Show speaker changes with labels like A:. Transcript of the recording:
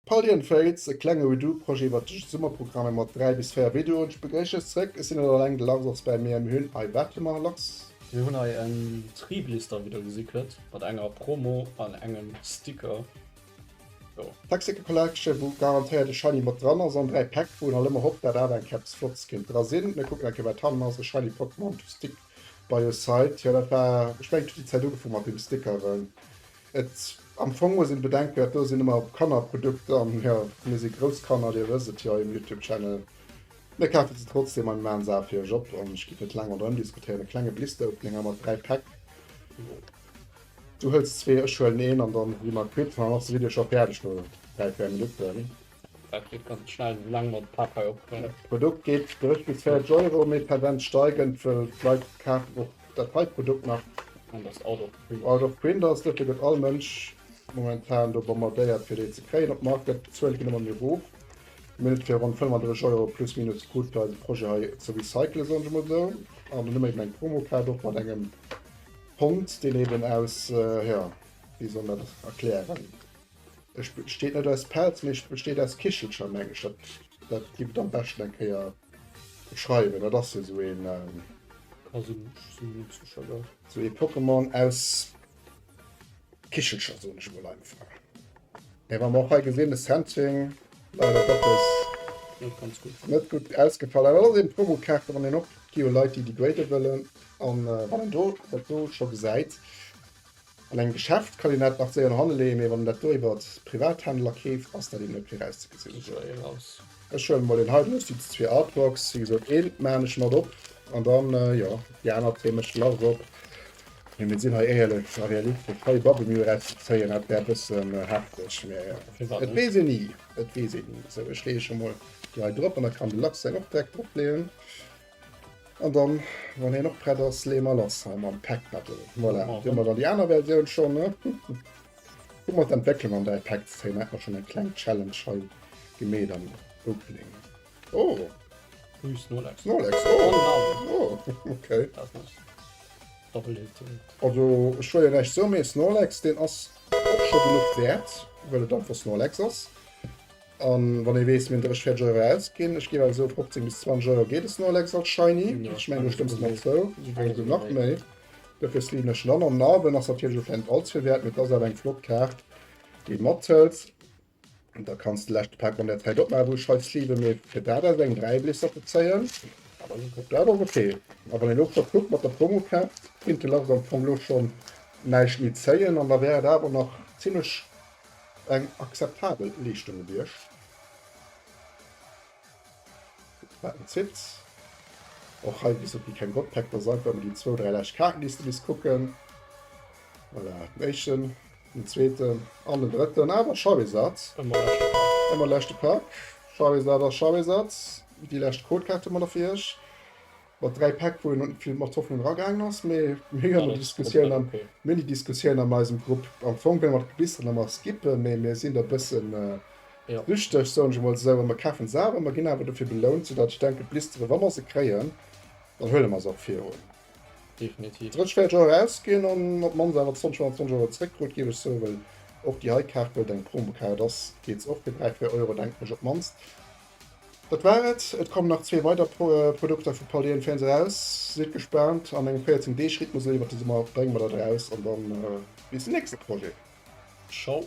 A: Pallian Fates, e klenge Redo-Projet iwwert de Summerprogramm mat 3 bis 4 Videoen. Ech begréissen iech zréck, ech sinn net alleng, de Lars ass bäi mir. Mir hunn hei, wat hu mer, Lars?
B: Mir hunn hei en Tri-Blister wéi der gesi kënnt, mat enger Promo an engem Sticker.
A: Jo. Toxic Collection, wou garantéiert e Shiny mat dran ass, an 3 Päck, wou een halt ëmmer hofft, dat awer eng Kéier eppes Flottes kéint dra sinn. Mir kucken eng Kéier, wat hannen ass, e Shiny Pokémon to stick by your side. Jo, dat war, ech mengen, et huet déi Zäit ugefaangen mat deem Stickeren. Et, am Fong muss een bedenken, dat do sinn ëmmer Kannerprodukter an jo, mir si grouss Kanner, dir wësst et jo, im Youtube Channel. Mir kafe se trotzdem an maachen se awer fir iech op an ech giff net laang ronderëm diskutéieren. E klenge Blister Opening hei mat 3 Päck. Du hëls zwee, ech huelen een an dann si mer quitt an dann ass de Video scho fäerdeg no 3, 4 Minutten.
B: Dat geet ganz schnell, esou laang mer de Pak hei opkréien.
A: D'Produkt geet 30 bis 40 Euro, mee Tendenz steigend, wëll d'Leit kafen och dat hei Produkt nach.
B: An dat ass out of print.
A: Out of print ass, dofir gëtt all Mënsch momentan do bombardéiert fir déi ze kréien op Market. D'Zuele ginn ëmmer méi erof. Mir hunn et fir ronn 35 Euro plus minus krut fir eise Projet hei ze recyclen, soen ech emol esou. An dann hu mer eben eng Promokaart och mat engem Hond, deen eben aus, jo, wéi soll een dat erklären? Ech besteet net aus Pelz, mee ech besteet aus Kichelcher, meng ech. Dat, dat giff et am beschten eng Kéier beschreiwen. Dat ass jo sou een,
B: Ka sinn, ech sinn mir net sécher, gell.
A: sou ee Pokémon aus Kichelcher, soen ech emol einfach. Mee wa mer och hei gesinn, de Sentring, leider Gottes
B: Net ganz gutt.
A: net gutt ausgefall. Awer dat ass eben d'Promokaarte, wann een och, et gi jo Leit, déi déi grade wëllen. An wann een do dat do scho gesäit, An engem Geschäft kann een dat nach séier no hanne leeën, mee wann een dat do iwwert Privathändler keeft, ass dat eben net méi erauszegesinn. Ech huelen mol een hei, do si zwee Artworks, wéi gesot een maan ech mat op an dann jo déi aner zwee mécht de Lars op. Mee mir sinn hei éierlech a realistesch, hei Babbelmüll erauszezéien, dat wär e bëssen hefteg, mee et weess een ni, et weess een ni. Sou, ech leeë scho mol déi hei drop an da kann de Lars seng och direkt dropleeën. An dann, wann hien och prett ass, leeë mer lass hei mam Pack Battle. Voilà, do hu mer dann déi aner Versioun schonn, ne? Hu mer d'Entwécklung an 3 Päck ze zéien, hätt mer schonn eng kleng Challenge hei gemeet am Opening. Oh!
B: Ui, Snorlax.
A: Snorlax, oh! Oh, okay.
B: Dat ass nice. Double Hit direkt.
A: Also, ech wëll jo näischt soen, mee Snorlax, deen ass och scho genuch wäert, well et einfach Snorlax ass. An wann ee weess, mir hunn 30, 40 Euro ausginn, ech géif awer soen 15 bis 20 Euro geet e Snorlax als Shiny. Ech mengen do stëmms de mer zou, esouguer esou nach méi. Dofir sleeven ech en an. An Narben ass natierlech och net allze vill wäert, mee et ass awer eng flott Kaart, déi ee mathëlt. Da kanns de leschte Pak an der Zäit opmaachen, wou ech hei sleeven, mee fir dat aus engem 3 Blister ze zéien, dat ass ok. A wann een elo scho kuckt mat der Promokaart, kéint de Lars am Fong elo schonn näischt méi zéien an da wär et awer nach zimmlech Eng akzeptabel Leeschtung gewiescht. Wat en zitt. Och hei wéi gesot gi keng Godpack, dat ass einfach ëmmer déi zwou, dräi lescht Kaarten déi s de misst kucken. Voilà, den éischten, den zweeten an den drëtten. Awer Charizard.
B: Ëmmer leschte Pak.
A: Ëmmer leschte Pak. Charizard ass Charizard. Déi lescht Codekaart hu mer da fir iech. Mat 3 Päck, wou een net vill mat Hoffnung eragaangen ass, mee mir hunn déi Diskussioun am, mir hunn déi Diskussioun an eisem Grupp. Am Fong wëlle mer d'Gebissen ëmmer skippen, mee mir sinn da e bëssen süchteg, soen ech emol esou, a mer kafen se awer, mer ginn awer dofir belount, soudatt ech denken, d'Blistere, wa mer se kréien, dann huele mer se och virun.
B: Definitiv.
A: 30, 40 Euro ausginn an op d'mannst awer 20, 25 Euro zréckkrut, géif ech soen, well och déi hei Kaart, well et eng Promokaart ass, geet se och fir 3, 4 Euro, denken ech, op d'mannst. Dat war et. Et kommen nach zwee weider Produkter vu Paldean Fans eraus. Sidd gespaant. An engem 14 Deeg Rhythmus elo iwwert de Summer brénge mer dat eraus an dann bis den nächste Projet.
B: Ciao.